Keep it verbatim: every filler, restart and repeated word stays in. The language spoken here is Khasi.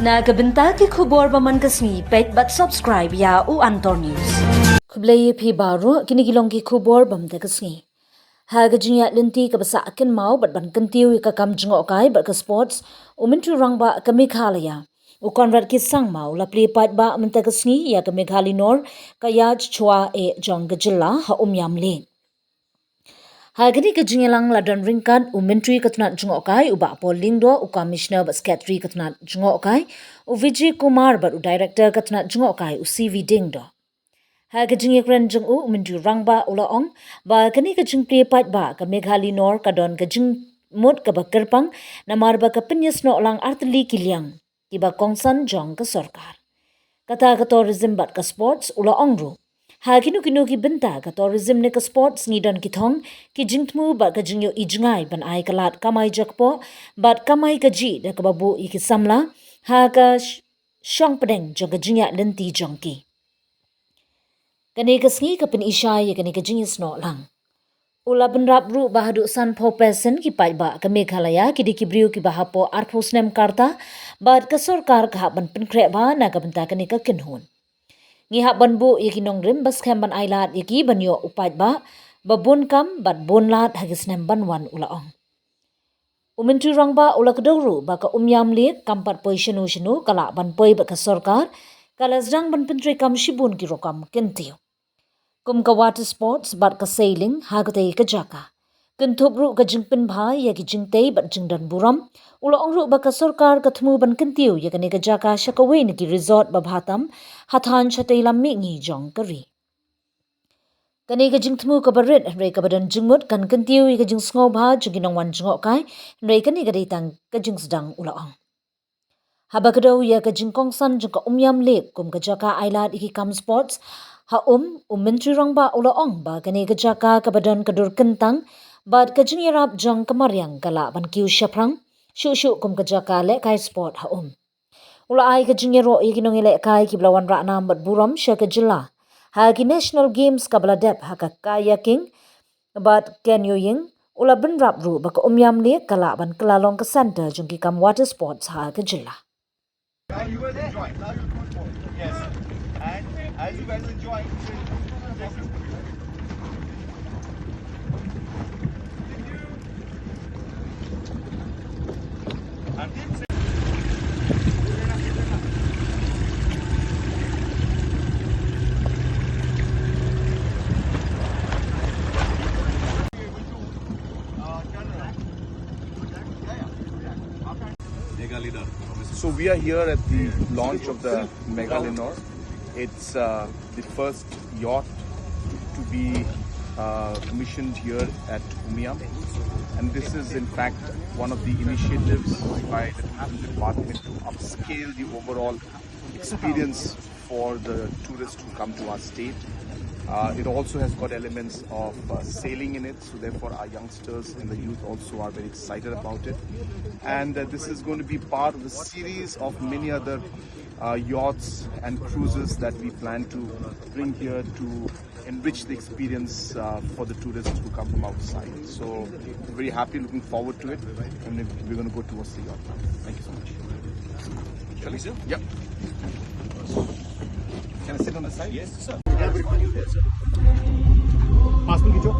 Na ka bynta ki khubor ba man ka sngi, peit bad subscribe ïa u Antor News. Khublei ïa phi baroh, kine ki long ki khubor ba man ka sngi. Ha ka jingïaid lynti kaba sah kynmaw bad ban kyntiew ïa ka kam jngohkai bad ka sports, u Myntri Rangbah ka Meghalaya, u Conrad K Sangma, u la plie paidbah mynta ka sngi ïa ka Meghalinor, ka ïaid shuwa eh jong ka jylla ha Umiam Lake. Ha kane ka jingïalang la don ryngkat u Myntri ka tnat jngohkai, u Bah Paul Lyngdoh, u Commissioner bad Secretary ka tnat jngohkai, u Vijay Kumar, bad u Director ka tnat jngohkai, u C V Diengdoh. Ha ka jingïakren jong u, u Myntri Rangbah u la ong ba kane ka jingplie paidbah ka Meghalinor ka don ka jingmut kaba kyrpang, namar ba ka pynïasnoh lang artylli ki liang kiba kongsan jong ka sorkar. Kata ka tourism bad ka sports, u la ong ruh, ha kino kino ki bynta ka tourism ne ka sports ngi don ki thong, ki jingthmu bad ka jingïohi jngai ban ai ka lad kamai jakpoh bad kamai kajih da kaba buh ïa ki samla ha ka sh- shongpdeng jong ka jingïaid lynti jong ki. Kane ka sngi ka pyni shai ïa kane ka jingïasnoh lang. U la bynrap ruh ba haduh sanphew percent ki paidbah ka Meghalaya ki dei ki briew kiba hapoh arphew snem ka rta, bad ka sorkar ka hap ban pynkhreh bha na ka bynta kane ka kynhun. Ngi hap ban buh ïa ki nongrim ba skhem ban ai lad ïa ki ban ïoh u paidbah ba bun kam bad bun lad ha ki snem ban wan, u la ong. U Myntri Rangbah u la kdew ruh ba ka Umiam Lake kam pat poi shano shano, ka lah ban poi bad ka sorkar ka la sdang ban pyntreikam shibun ki rukom kyntiew, kum ka water sports bad ka sailing ha katei ka jaka. Kynthup ruh ka jingpynbha ïa ki jingtei bad jingdon burom, u la ong ruh ba ka sorkar ka thmu ban kyntiew ïa kane ka jaka sha kawei na ki resort ba bha tam ha thaiñ shatei lam mihngi jong ka ri. Kane ka jingthmu kaba rit hynrei kaba don jingmut kan kyntiew ïa ka jingsngewbha jong ki nongwan jngohkai, hynrei kane ka dei tang ka jingsdang, u la ong. Haba kdew ïa ka jingkongsan jong ka Umiam Lake kum ka jaka ai lad ïa ki kam sports ha um, u Myntri Rangbah u la ong ba kane ka jaka kaba don ka dur kyntang bad ka jingïarap jong ka mariang ka lah ban kiew shaphrang shuh shuh kum ka jaka lehkai sport ha um. U la ai ka jingïaroh ïa ki nongïalehkai kiba la wanrah nam bad burom sha ka jylla ha ki National Games kaba la dep ha ka kayaking bad canoeing. U la bynrap ruh ba ka Umiam Lake ka lah ban kylla long ka centre jong ki kam water sports ha ka jylla. Yes. And as you guys enjoy, Meghalinor. So we are here at the launch of the Meghalinor. It's uh, the first yacht to be uh, commissioned here at Umiam. And this is, in fact, one of the initiatives by the tourism department to upscale the overall experience for the tourists who come to our state. Uh, it also has got elements of uh, sailing in it, so therefore our youngsters and the youth also are very excited about it. And uh, this is going to be part of a series of many other uh, yachts and cruises that we plan to bring here to enrich the experience uh, for the tourists who come from outside. So we're very happy, looking forward to it, and we're going to go towards the yacht now. Thank you so much. Shall we sit? Yep. Can I sit on the side? Yes, sir. Passport खींचो.